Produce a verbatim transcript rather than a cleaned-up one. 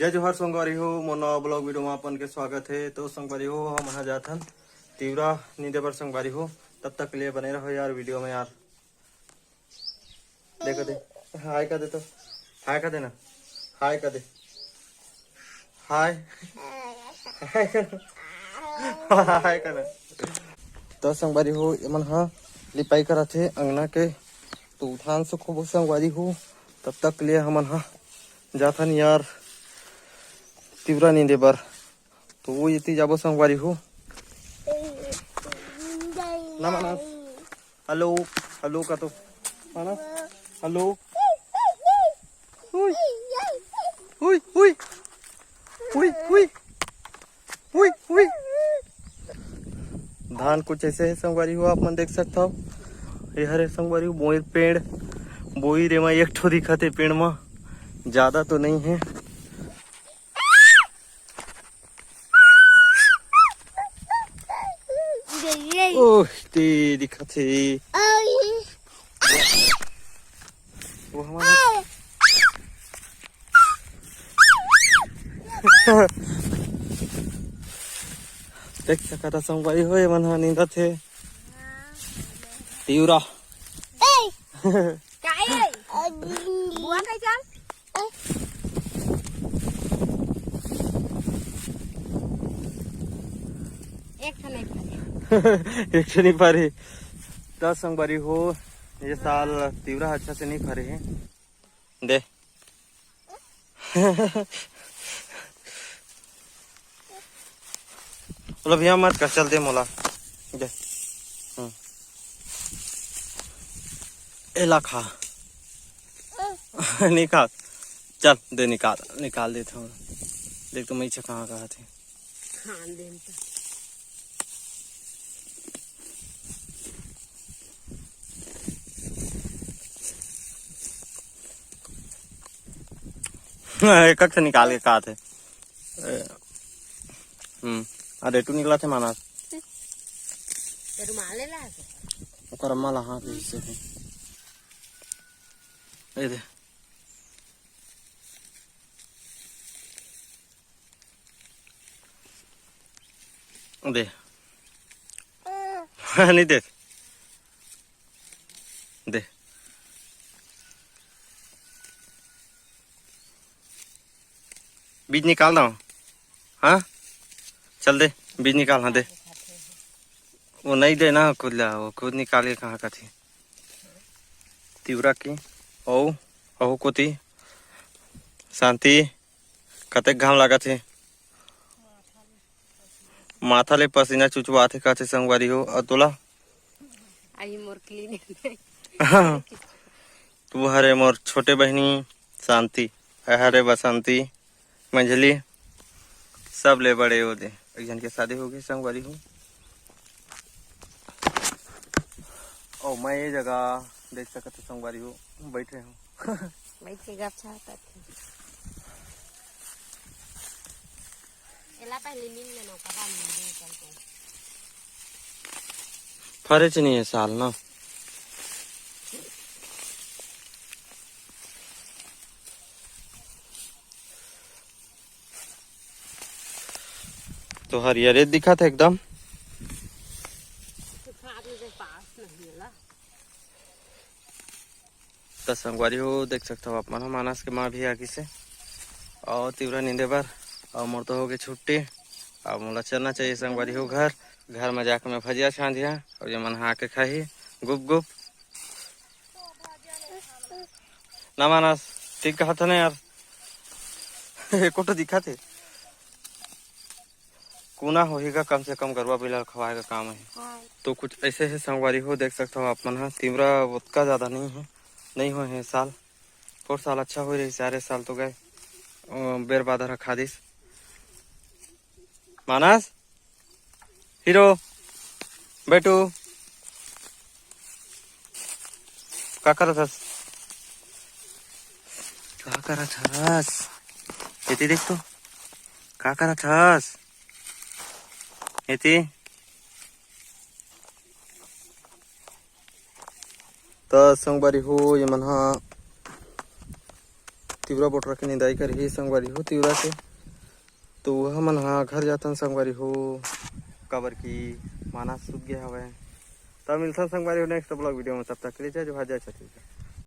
जय जोहार संगवारी हो, मोर नवा vlog video में अपन के स्वागत है। तो संगवारी हो, हम यहाँ जाथन तिवरा नींदे बर संगवारी हो, तब तक के लिए बने रहो यार video में यार। देखो दे, हाय कर दे तो, हाय कर देना, हाय कर दे, हाय, हाय कर, हाय कर। तो संगवारी हो, एमन हा लिपाई करत हे अंगना के, तो उठान से खूब संगवारी हो। तब तक के लिए हमन हा जाथन यार तिवरा नींदे बर। तो वो इति जाबो संगवारी हो ना मानस। हेलो, हेलो का तो मानस, हेलो। हुई, हुई, हुई, हुई, हुई, हुई। धान कुछ ऐसे है संगवारी हो, आप मन देख सकता हो। ये हरे संगवारी हो, बोई पेड़, बोई रे मा एक ठो दिखत है पेड़ मा, ज्यादा तो नहीं है। ओह, ते दिखत हे। वो हमारा देख सकत ह संगवारी हो, एमन ह नींदत हे। तिवरा। काहे? बुआ कइसे? एक ठन, एक ठन। एक ठन ही पारे। त संगवारी हो, ये साल तिवरा अच्छा से नहीं फरे हे। दे। बोला भैया मत कर, चल दे मोला। दे। हम्म। एला खा। नहीं खा। चल दे निकाल, निकाल देत हूँ। देख तो मैं इच्छा कहाँ कहाँ थे। खान देन त। एक से निकाल के कहा थे। ए, हम्म। अरे तू निकला थे मानस। रुमाल ले ला। ओकर अम्मा ला हाथ हिस्से थे। ए दे। दे। नहीं दे। दे। बीज निकाल दो। हाँ, चल दे, बीज निकाल। हाँ दे। वो नहीं दे ना खुद ला, वो खुद निकाल के कहाँ कथी। तिवरा की। ओ, ओहू कोती। शांति। कतेक घाम लागत हे। माथा ले पसीना चुचवात हे, कहथे संगवारी हो। अउ तोला? आई मोर क्लीन। तू हरे मोर छोटे बहिनी शांति, ए हरे बसंती, मंझली, सब ले बड़े ओ दे। एक झन के शादी हो गई संगवारी हो। ओ मैं ये जगह देख सकत हो संगवारी हो, बैठे हो। बैठ के गप छा करथे। एला पहले नींद लेना, पता नहीं, नींद चल के। फरे च नहीं है साल ना। तो हरियरे दिखत हे एकदम। तो संगवारी हो, देख सकत हो आप मन ह, मानस के माँ भी आ गिस हे। और तिवरा नींदे बर, और मोर तो हो गए छुट्टी। अब मोला चलना चाहिए संगवारी हो घर। घर में जाके मैं भजिया छांदिया और ये मन ह आके खाही गुप गुप। ना मानस, ठीक कहत हे ना यार। एको ठो दिखत हे। कुना होही गा, कम से कम गरुआ बिला ल खवाए का काम हे। हाँ। तो कुछ ऐसे हे संगवारी हो, देख सकत हो आप मन ह, तिवरा ओतका ज्यादा नहीं हे, नहीं होए हे साल। पोर साल अच्छा होए रहिस, सारे साल तो गए, अ, बेर बादर ह खा दिस। मानस, हीरो, बेटू, का करत हस? का करत हस? एती देख तो, का करत हस? एती। त संगवारी हो, ये मन ह तिवरा बोटरा के निंदाई करही संगवारी हो तिवरा के। तो वह मन हा घर जातन संगवारी हो, काबर कि माना सूख गया हवय। तब मिलथन संगवारी हो नेक्स्ट ब्लॉग वीडियो में, तब तक के लिए जय जोहार, जय छत्तीसगढ़।